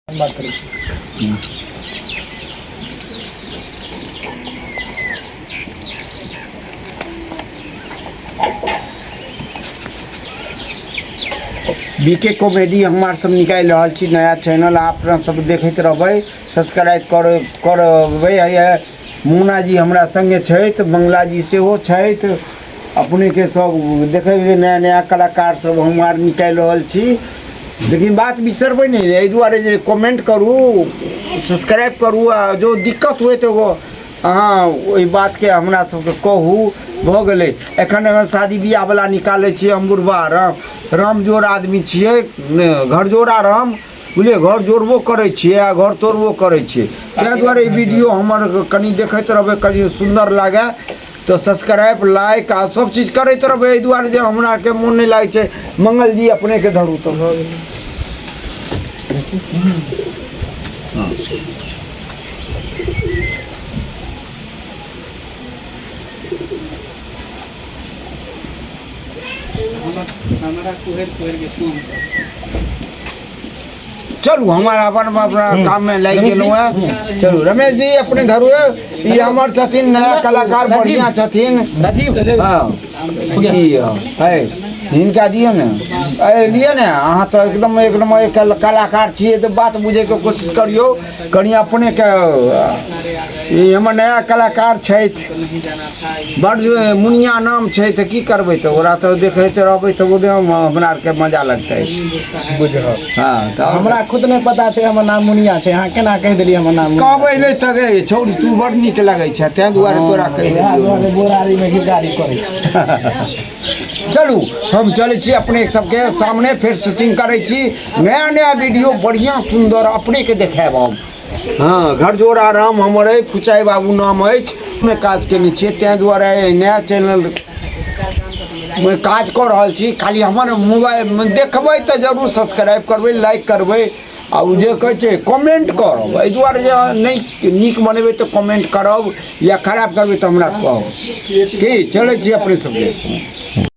बात करै छी। बीके कॉमेडी हमार सब निकालि रहल छी नया चैनल, अहाँ अपना सब देखैत रहबै, सब्सक्राइब कर करबै। हैया मुन्ना जी हमरा संगे छथि, मंगला जी सेहो छथि। अपनेके सब देखै जे नया नया कलाकार सब हम आर निकालि रहल छी, लेकिन बात बिसरबै नहि, एहि दुआरे जे कमेंट करू, सब्सक्राइब करू, आ जो दिक्कत हुए तऽ एगो अहाँ ओहि बातके हमरा सबके कहू। भऽ गेलै। एखन एखन शादी बियाहवला निकालै छियै हम। बुढ़बा राम राम जोड़ आदमी छियै, घर जोड़ा राम, बुझलियै? घर जोड़बो करै छियै आ घर तोड़बो करै छियै। ताहि दुआरे ई वीडियो हमर कनि देखैत रहबै, कनि सुन्दर लागए तऽ सब्सक्राइब, लाइक आ सब चीज करैत रहबै, एहि दुआरे जे हमरा आरके मोन नहि लागै छै। मंगल जी, अपनेके धरू तऽ भऽ गेलै। हमरा कुहरि कुहरि के फोन कर। चलू, हमारा अपन अपना काम में लागि गेलहुँ हैं। चलू रमेश जी, अपने धरू। ई हमर छथिन नया कलाकार, बढ़िया छथिन। राजीव। हाँ, ई है, हिनका दियौ ने। ए लिअ ने, अहाँ तऽ एकदम एक नंबर एक कलाकार छियै, तऽ बात बुझैके कोशिश करियौ कनि अपनेके। ई हमर नया कलाकार छथि, बड मुनिया नाम छै, तऽ की करबै? तऽ ओकरा तऽ देखैत रहबै तऽ ओहिमे हमरा आरके मजा लगतै। बुझल। हँ, तऽ हमरा खुद नहि पता छै हमर नाम मुनिया छै, अहाँ केना कहि देलियै हमर नाम मुनिया? कहबै नहि तऽ गे छौड़ी, तू बड़ नीक लगै छै, ताहि दुआरे तोरा कहि इएह देलियौ। दुआरे बोरारी मे गाड़ी करै छै। चलू, हम चलै छी अपने सबके सामने, फेर शूटिंग करै छी। नया नया वीडियो बढ़िआँ सुन्दर अपनेके देखायब हम। हँ, घर जोड़ा राम हमर अइ, फुचाइ बाबू नाम अछि। मे काज केने छियै, ताहि दुआरे नया चैनल मे काज कऽ रहल छी। खाली हमर मोबाइल देखबै तऽ जरूर सब्सक्राइब करबै, लाइक करबै, आ ओ जे कहै छै कमेंट करब। एहि दुआरे जे नहि नीक बनेबै तऽ कमेंट करब, या खराब करबै तऽ हमरा कहब। की चलै छी अपने सबके।